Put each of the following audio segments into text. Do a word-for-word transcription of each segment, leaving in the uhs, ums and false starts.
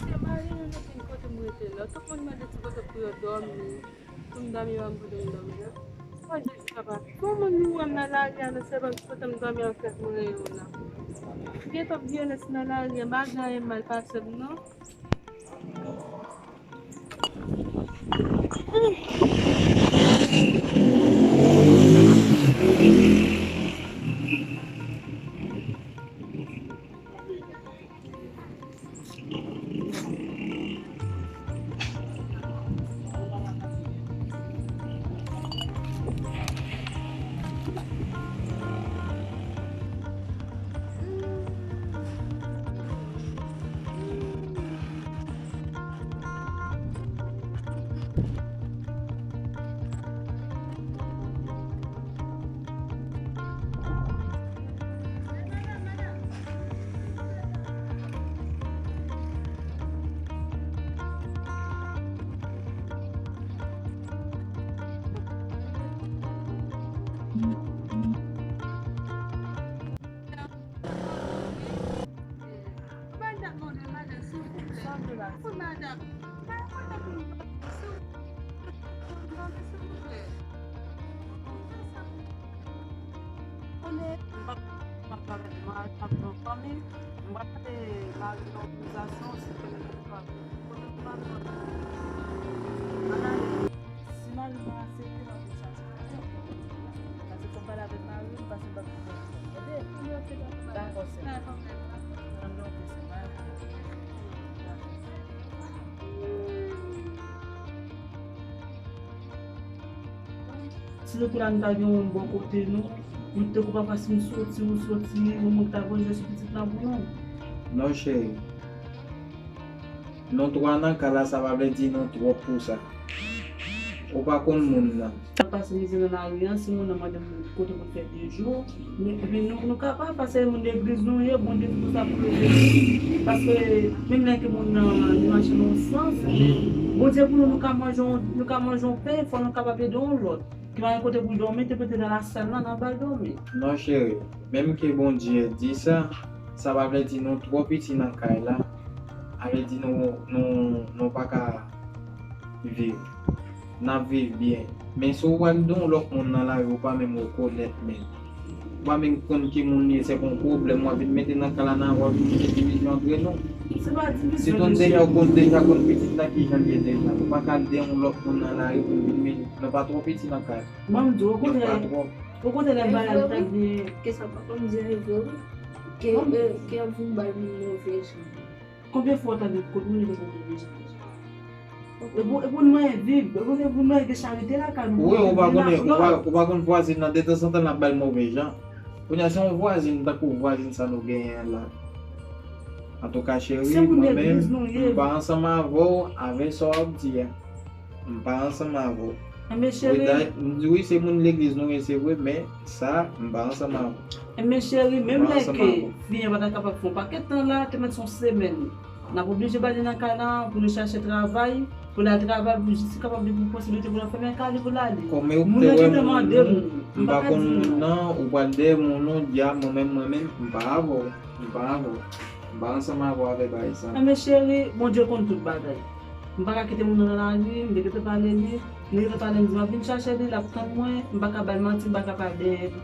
Se mari m, nou vin kote m rete la. Tout moun mande ti kote pou yo dòmi. Pou m dòmi, pa m kote m dòmi la. Mwen di papa, pou moun nou wè m nan lari a, nan sèvan kote m dòmi an fèt mwen yo la. M gen twòp vyolans nan lari a, m pa gen anyen mal pase m non. Madanm, non, non, madanm, silvouplè. Pou madanm. Madanm, silvouplè. Konnen, m p ap, m ap travay, m ap travay nan fanmi, m p ap mande mari m otorizasyon, si ke li pa kote pou mari m. Ann ale. Si mari m pa aksepte, m ap vin chache. Paske fò m pale avèk mari m, paske m p ap vin fè l tande. Dakò, sè m. Ann, oke, sè m. Si nou tou la nou ta gen yon bò kote nou, nou te kou papa si m soti, ou soti, yon moun ta voye sou pitit la pou nou. Non, cheri. Nou twa nan kay la, sa pa vle di nou twòp pou sa. Ou pa konn moun nan. N ap pase mizè nan lari a, si moun nan mande m kote pou n fè de jou, men, men nou, nou kapab, paske moun legliz nou ye, Bondye di konsa pou nou ye. Paske menm lè ke moun nan li mache nan yon sans, Bondye pou nou, nou ka manje yon, nou ka manje yon pen, fò nou kapab ede yon lòt. Ki pa gen kote pou l dòmi, te mete nan lasal la, n ap ba l dòmi. Non, cheri, menm ke Bondye di sa, sa pa vle di nou twò piti nan kay la. A vle di nou, nou, nou pa ka viv. N ap viv byen. Men si w pral di yon lòt moun nan lari, ou pa menm rekonèt menm. Ou pa menm konn ki moun li ye, se pa yon pwoblèm w ap vin mete nan kay la, nan w ap vin mete divizyon antre nou. Se pa divizyon, mesye. Si nou deja konn, deja konn pitit la kijan l ye deja. Nou pa ka al de yon lòt moun nan lari pou n vin mete. Nou pa twò piti nan kay. Ban m di w, okontrè, okontrè, lè bagay la ta byen. Ke sa pa konn di rive wi. Ke, ke ap vin bay moun move jan. Konbyen fwa w tande kote moun yo te konn deja? E pou, e pou nou viv, e pou, e pou nou gen charite lakay nou. Wi, ou pa konnen, ou pa, ou pa konn vwazin nan, detanzantan l ap bay move jan. Kounye a, se yon vwazin, tankou vwazin sa nou genyen an la. Antouka, cheri, mwen menm, m pa ansanm avè w avè sa w ap di a. M pa ansanm avè w. Enben, cheri. Wi, m di wi, se moun legliz nou ye, se vre, men sa, m pa ansanm avè w. Enben, cheri, menm lè ke fi an pa ta kapab fè yon pakèt tan la, te mèt se yon semèn. N ap oblije ba li nan kay la pou li chache travay, pou l al travay, pou li jis kapab gen posiblite pou l fèmen kay li pou l ale. Moun nan ki te mande m, m pa ka di non. Ou pral dèyè moun, non, di a, mwen menm, mwen menm, m pa avè w, m pa avè w. M pa ansanm avè w avè bagay sa. Enben, cheri, Bondye konn tout bagay. M pa ka kite moun nan nan lari, m te gentan pale li, m te gentan pale, m di m ap vin chache li, l ap tann mwen, m pa ka ba l manti, m pa ka pale.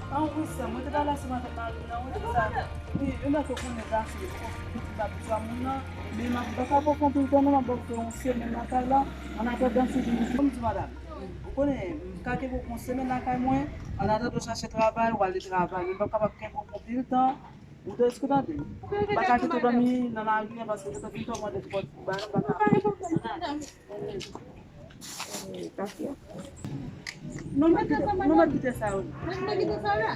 An wi, sè, mwen te pale ansanm avèk mari m nan, wi, se sa. Wi, e lè ke konnen gason yo konfli pitit la pou twa moun nan, men m ap, m pa ka pran konpil tan non, m ap ba w fè yon semèn nan kay la, an atandan si Bondye. Kòm di madanm, ou konnen, m ka kenbe w pou yon semèn lakay mwen, an atandan w chache travay, w ale travay, men m p ap kapab kenbe w konpil tan. Ou te eskou tande? M pa ka kite w dòmi nan lari a paske ou te fin tòmante twòp bagay, m pa ka. Non, mwen kite, non, mwen kite sa, wi. Mwen kite sa la.